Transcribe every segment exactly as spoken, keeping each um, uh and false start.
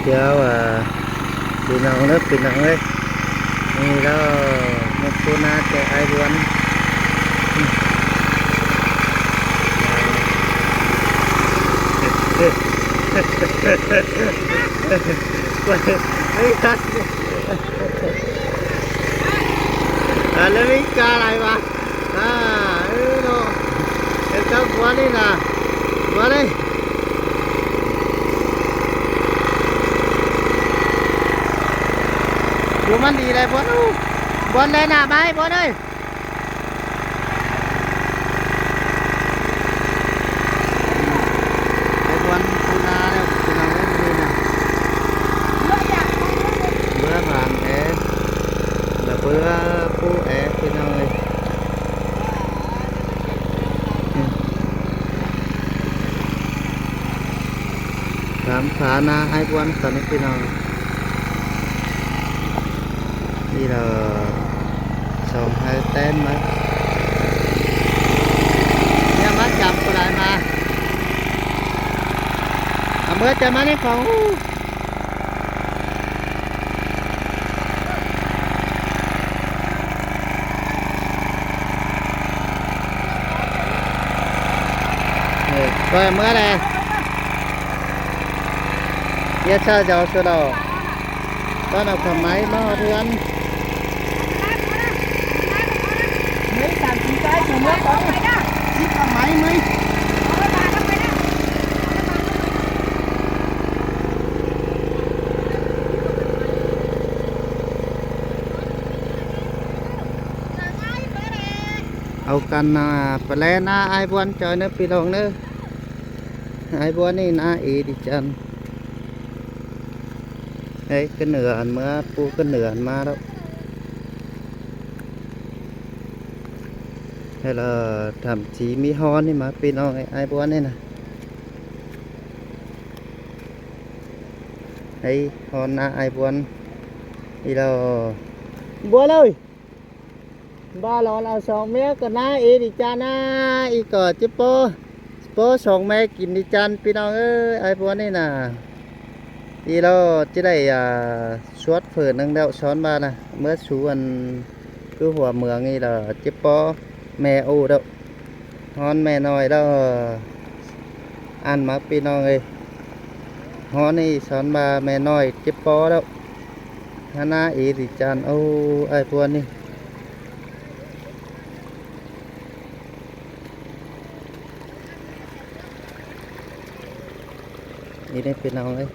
Chào, à, ꞌpi ꞌnọng ꞌnớ, ꞌpi ꞌnọng ơi. ꞌNị ꞌlẹo ꞌmá ꞌpú ꞌná ꞌchoi ải ꞌBuôn. À, ꞌlẹo ꞌmí ca lai ꞌva. À, ư ꞌnọ. Em cắp ꞌBuôn ꞌnị ꞌnạ. ꞌBuôn ơi. Dú ꞌmắn đi lai ꞌBuôn. Ú, ꞌBuôn lai ꞌnạ ꞌmá ꞌBuôn ơi. Ải ꞌBuôn ꞌpú ꞌná ꞌnị, ꞌpi ꞌnọng ơi, ꞌnị ꞌnạ. ꞌMứa bản ế. Lỏ ꞌpưa ꞌpú ế, ꞌpi ꞌnọng ơi. Khám phá ꞌná ải ꞌBuôn ꞌcọ ꞌnị ꞌpi ꞌnọng. ꞌNị lỏ song ải ꞌtến ꞌmá. ꞌNịa ꞌmá chăm ꞌcọ lai ꞌmá. À, ꞌmứa chăm ꞌmá ꞌnị khong. Ê, ꞌcoi ꞌmứa ꞌnị. Dết ꞌsạ dao sô đao. ꞌCọ ꞌnạp khả ꞌmái ꞌmá ꞌhọt ꞌhướn. Mấy thằng chị cái chồng nó có đi. Chị khả ꞌmái mấy. Au căn, à, pà ꞌlé ꞌná ải ꞌBuôn ꞌchoi ꞌnớ ꞌpi ꞌnọng ꞌnớ. Ải ꞌBuôn ꞌnị ꞌná ế đi chăn. Ê, ꞌcọ nưa ăn ꞌmứa, ꞌpú ꞌcọ nưa ăn ꞌmá ꞌlẹo. Hay là thậm chí ꞌmí ꞌhón ꞌnị ꞌmá ꞌpi ꞌnọng ơi, ải ꞌBuôn ꞌnị ꞌnạ. Ê, ꞌhón ꞌná ải ꞌBuôn. ꞌNị ꞌlẹo. ꞌBuôn ơi. ꞌVa lon au song ꞌmía ꞌcọ ꞌná ế đi chăn ꞌnạ, ꞌnị ꞌcọ ꞌchí ꞌpó, ꞌpó song ꞌmé kin đi chăn ꞌpi ꞌnọng ơi, ải ꞌBuôn ꞌnị ꞌnạ. ꞌNị ꞌlẹo ꞌchí đảy, à, suốt phở ꞌnưng ꞌlẹo son ꞌva ꞌnạ, ꞌmứa sú ăn ꞌcứ hua mương ꞌnị lỏ ꞌchí ꞌpó ꞌme ô ꞌlẹo. ꞌHón ꞌme ꞌnọi ꞌlẹo, ăn ꞌmá ꞌpi ꞌnọng ơi. ꞌHón ꞌnị son ꞌva ꞌme ꞌnọi ꞌchí ꞌpó ꞌlẹo. Hả ꞌná ế đi chăn, ô, ải ꞌBuôn ꞌnị. ꞌNị ꞌnị ꞌpi ꞌnọng ơi.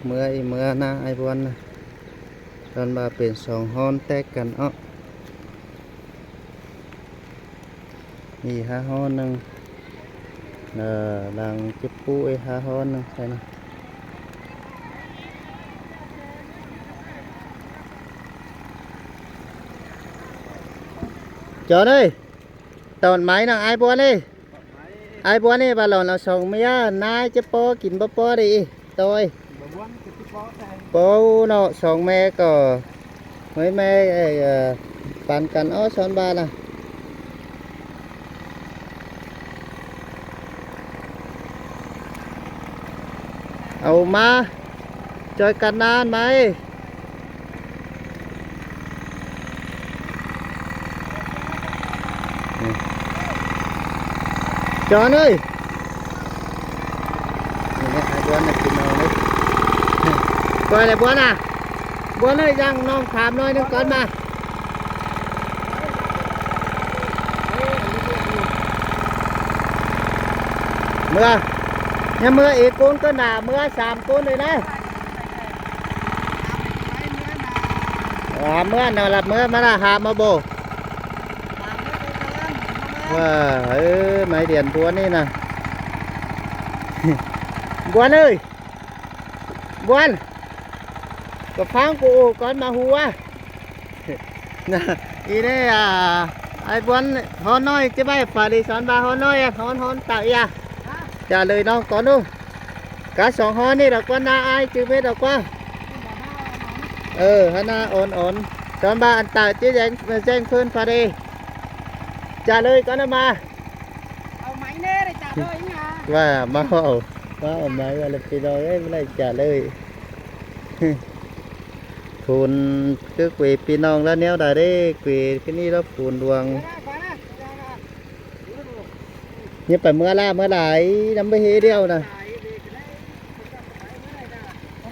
ꞌMứa ꞌnị ꞌmứa ꞌná ải ꞌBuôn ꞌnạ. Son ꞌva pên song ꞌhón ték căn ók. ꞌNị hả ꞌhón ꞌnưng. Ờ, đang chếp pú ê hả ꞌhón ꞌnưng. Sai ꞌnưng. Chó ơi. Tỏn máy ꞌnưng ải ꞌBuôn ơi. Ải ꞌBuôn ơi, ꞌva lỏn au song ꞌmía ꞌnái chếp ꞌpó kin báu ꞌpó đi. Tôi. Báu ꞌnọ song ꞌme ꞌcọ. Mấy ꞌme, ê, ờ, păn căn ók son ꞌva ꞌnạ. Au ꞌmá. Choi căn ꞌnán ꞌmá ê. Chó ơi. ꞌNị ꞌnạ, ải ꞌBuôn ꞌnạ kin ꞌnọng ꞌnị. ꞌCoi ꞌlẹ ꞌBuôn à. ꞌBuôn ơi, ꞌdặng ꞌnọng tham ꞌnọi ꞌnưng cón ꞌva. ꞌMứa. ꞌNhá ꞌmứa ê ꞌcốn ꞌcọ ꞌnạ, ꞌmứa sam ꞌcốn đaư ꞌnớ. À, ꞌmứa ꞌnọ ꞌlạ, ꞌmứa ꞌmá ꞌlạ hả ꞌmá bô. Wow, ơ, máy điện ꞌBuôn ꞌnị ꞌnạ. ꞌBuôn ơi. ꞌBuôn. ꞌCọ ꞌphắng ꞌcọ ổ cón ꞌmá hua. ꞌNạ, ꞌnị ꞌnê, à, ải ꞌBuôn ꞌhón ꞌnọi, chếp ꞌvạy pha đi son ꞌva ꞌhón ꞌnọi, ꞌhón, ꞌhón tảu ꞌnị à. Trả lời ꞌnọng cón ꞌnụ. Cá song ꞌhón ꞌnị lỏ ꞌquá ꞌná ải chứ mết lỏ ꞌquá. Ờ, hả ꞌnạ ón ón. Son ꞌva ăn tảu chếp ꞌdệt, ꞌdệt phơn pha đi. Trả lời cón ꞌnạ ꞌmá. Au máy ꞌnê để trả lời nhá. ꞌVa ꞌmá au, ꞌmá au máy ꞌva ꞌlẹ ꞌpi ꞌnọng ơi, ꞌmá ꞌlẹ trả lời. Phôn cứ quê ꞌpi ꞌnọng ꞌlạ ꞌnéo đa đế, quê ꞌcọ ꞌnị ꞌlạ phôn luông. ꞌNhá pay ꞌmứa ꞌlạ, ꞌmứa lai, ꞌnắm báu ꞌhế ꞌlẹo ꞌnạ.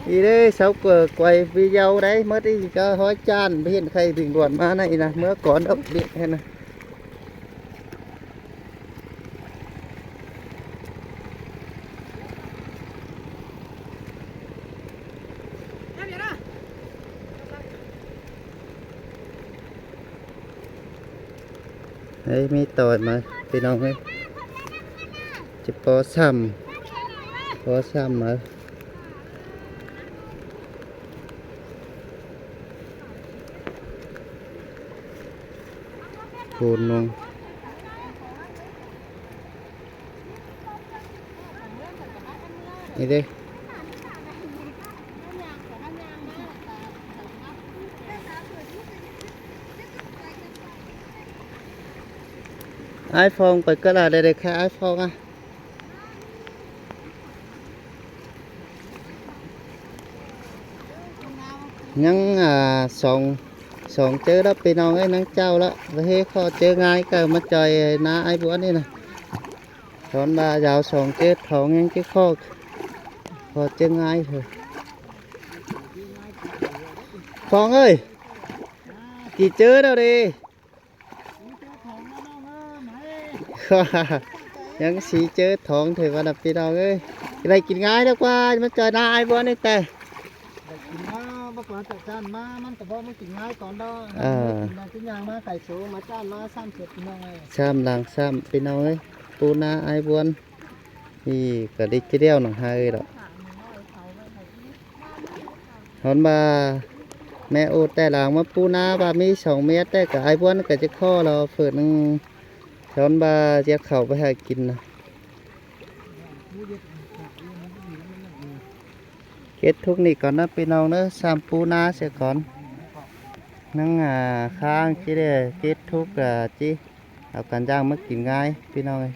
ꞌI đế, sau ꞌcọ quay video đé, ꞌmứa ꞌnị ꞌcọ ꞌhói ꞌchăn, báu hên khay bình luận ꞌmá ꞌnị ꞌnạ, ꞌmứa cón ốc điện thế ꞌnạ. Ê, ꞌmí ꞌtoi ꞌmá, ꞌpi ꞌnọng ơi. Chứ ꞌpo săm, ꞌpo săm ꞌmá. Phôn luông. ꞌNị đế. Ai Phong pay ꞌcọ ꞌlạ đảy đảy kha Ai Phong ꞌnạ. ꞌNhắng, à, song, song ꞌchớ ꞌlạ ꞌpi ꞌnọng ơi, ꞌnắng ꞌchạu ꞌlạ. Báu ꞌhế ꞌkhọ ꞌchớ ꞌngai ꞌcọ ꞌmá ꞌchoi ꞌná Ai Buôn ꞌnị ꞌnạ. Chón ꞌva dao song ꞌchớ thong ꞌnhắng ꞌchớ ꞌkhọ, ꞌkhọ ꞌchớ ꞌngai thôi. Phong ơi, kỉ ꞌchớ đaư đi. ꞌNhắng sí ꞌchớ thong thôi ꞌva ꞌnạ ꞌpi ꞌnọng ơi. Đảy kin ꞌngai ꞌlẹo ꞌquá, ꞌmá ꞌchoi ꞌná Ai Buôn ꞌnị ꞌtẹ. Đảy kin ꞌmá, báu ꞌquá ꞌchạ ꞌchăn ꞌmá, ꞌmắn ꞌcọ báu ꞌmá kin ꞌngai cón đaư. Ờ. Đảy kin ꞌngai ꞌchớ ꞌnhắng ꞌmá khay số, ꞌmá ꞌchăn ꞌmá săm sệt ꞌpi ꞌnọng ơi. Săm lăng săm ꞌpi ꞌnọng ơi. Pú ꞌná Ai Buôn. ꞌNị ꞌcọ đí ꞌchí ꞌlẹo ꞌnọng ꞌhại ꞌlẹo. Hón ꞌva ꞌmẹ ụ ꞌtẹ lăng ꞌmá pú ꞌná ꞌva ꞌmí song ꞌmía ꞌtẹ ꞌcọ Ai Buôn ꞌcọ ꞌchí ꞌkhọ lo phở ꞌnưng. Hón ꞌva ꞌdệt khảu pay hảư kin ꞌnạ. Kết thúc ꞌnị cón ꞌnớ ꞌpi ꞌnọng ꞌnớ, săm pú ꞌná sia cón. ꞌNhắng, à, kháng ꞌchí đảy kết thúc, à, ꞌchí au căn ꞌdáng ꞌmá kin ꞌngai ꞌpi ꞌnọng ơi.